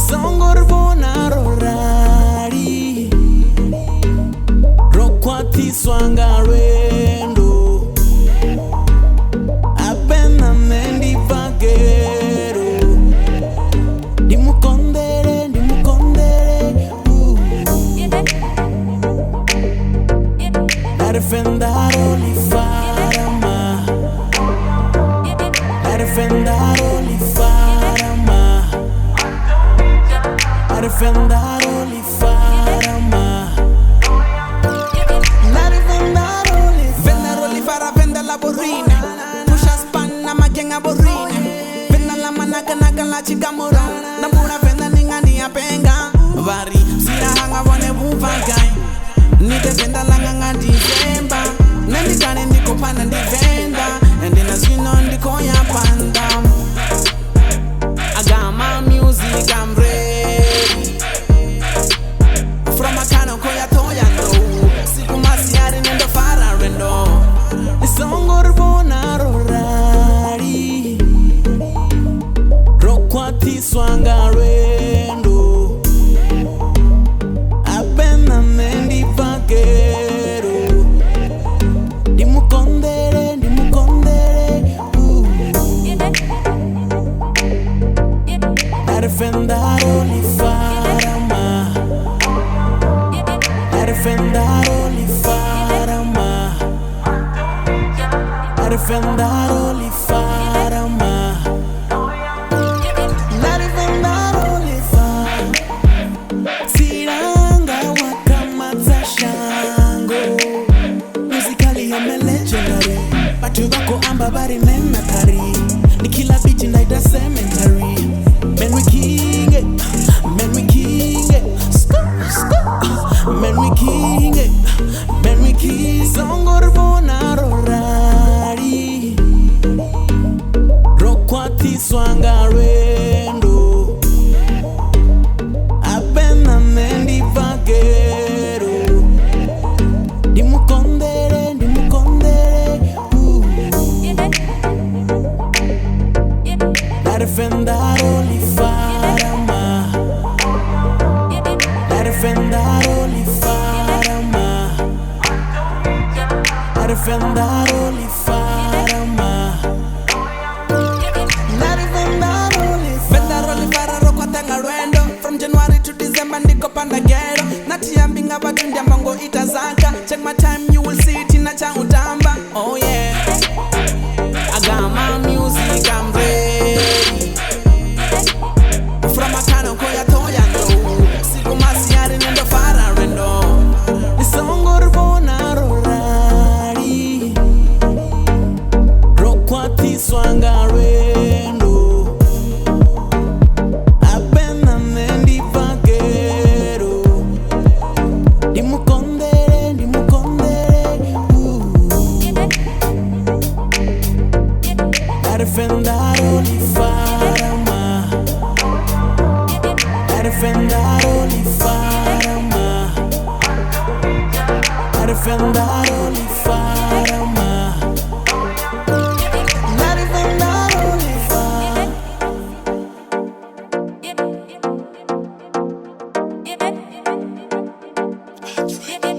Songorvona rokwatiswa rwendo apena nendipagero ndimukondere ndimukondere Darfendaro lifarama Darfendaro lifarama Darfendaro lifarama Darfendaro Venda rolifara, venda la borrina. Pusha spanna, magenga borrina. Venda la manaka naka la chica mora. Namura venda ninga ni apenga. Vari, sira hanga vone buvagai. Nite venda langa nga December. Nandi kane ndiko pana ndi venda. And then ndiko ya panda. I got my music, I'm ready. From a cano koya toyando. Siku masiari nendo fara rendo. Songorvona rorari rokwatiswa nga rwendo apena nendipakero ndimukondere ndimukondere Darfendaro lifarama Darfendaro lifarama Darfendaro lifarama Darfendaro lifarama Siranga wakamatsa shango. Musically I'm a legendary. Batu vako amba vari nenakari. Nikila beat ndaita cemetery. Men we king it, men we king it. Skrr, skrr. Men we king it, men we king. Songorvona rorari rokwatiswa nga rwendo apena nendipakero ndimukondere ndimukondere Darfendaro lifarama Darfendaro lifarama Darfendaro lifarama Darfendaro lifarama Venda rolifara rokwatanga rwendo. From January to December ndiko panda gero. Natiambinga vatu ndiambango itazaka. Check my time you will see tina cha utamba. Oh yeah. I got my music, I'm ready. From a cano koya toyando. Siku masiari nendo fara rendo. Songorvona rorari rokwatiswa nga rwendo apena nendipakero ndimukondere ndimukondere Darfendaro lifarama Darfendaro lifarama Darfendaro lifarama Darfendaro lifarama. Yeah.